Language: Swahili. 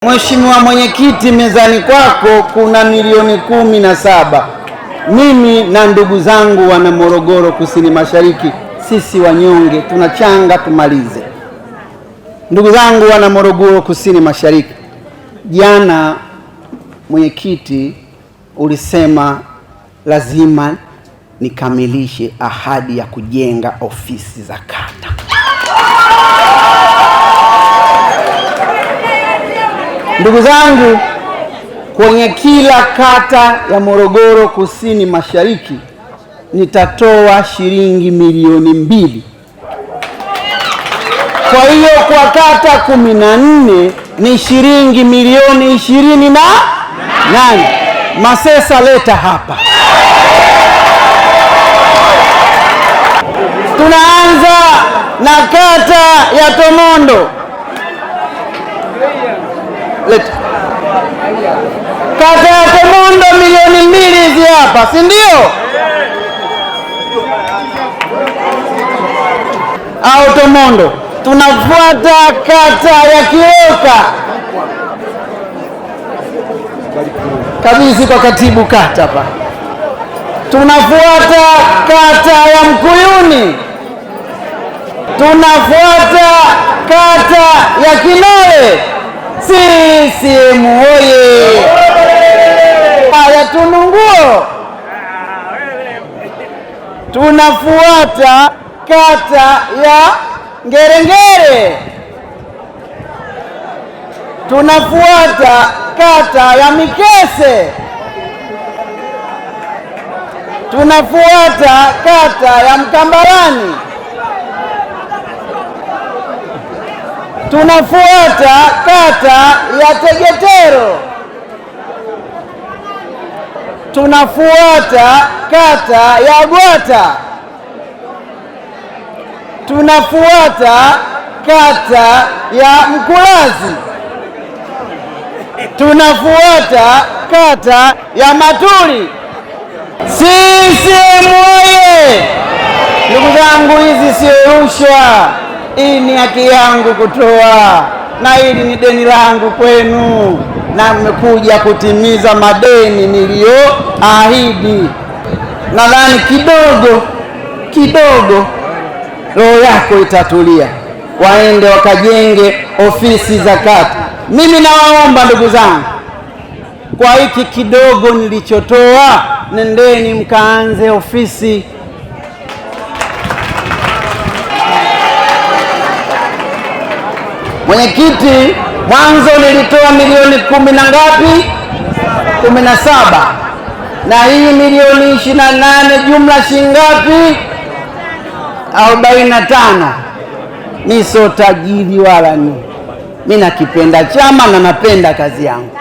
Mheshimiwa Mwenyekiti, mezani kwako kuna milioni 17. Mimi na ndugu zangu wana Morogoro Kusini Mashariki, sisi wanyonge tunachanga tumalize. Ndugu zangu wana Morogoro Kusini Mashariki, jana mwenyekiti ulisema lazima nikamilishe ahadi ya kujenga ofisi za kata. Ndugu zangu, kwenye kila kata ya Morogoro Kusini Mashariki nitatoa shilingi milioni 2. Kwa hiyo kwa kata 14 ni shilingi milioni 28. Masesa, leta hapa. Tunaanza na kata ya Tomondo. Leta. Kata ya Tomondo milioni 2 hizi hapa, si ndio? Au Tomondo. Tunafuata kata ya Kiloka. Kabidhi kwa katibu kata hapa. Tunafuata kata ya Mkuyuni. Tunafuata kata ya Kinole. CCM oye! Ya Tununguo. Tunafuata kata ya Ngerengere. Tunafuata kata ya Mikese. Tunafuata kata ya Mkambarani. Tunafuata kata ya Tegetero. Tunafuata kata ya Gwata. Tunafuata kata ya Mkulazi. Tunafuata kata ya Matuli. CCM oye! Ndugu zangu, hizi sio rushwa. Hii ni haki yangu kutoa, na hili ni deni langu kwenu, na mmekuja kutimiza madeni niliyoahidi. Nadhani kidogo kidogo roho yako itatulia, waende wakajenge ofisi za kata. Mimi nawaomba ndugu zangu, kwa hiki kidogo nilichotoa, nendeni mkaanze ofisi. Mwenyekiti, mwanzo nilitoa milioni 10 na ngapi? 17. Na hii milioni 28, jumla shilingi ngapi? 45. Mi sio tajiri wala ni. Mi nakipenda chama na napenda kazi yangu.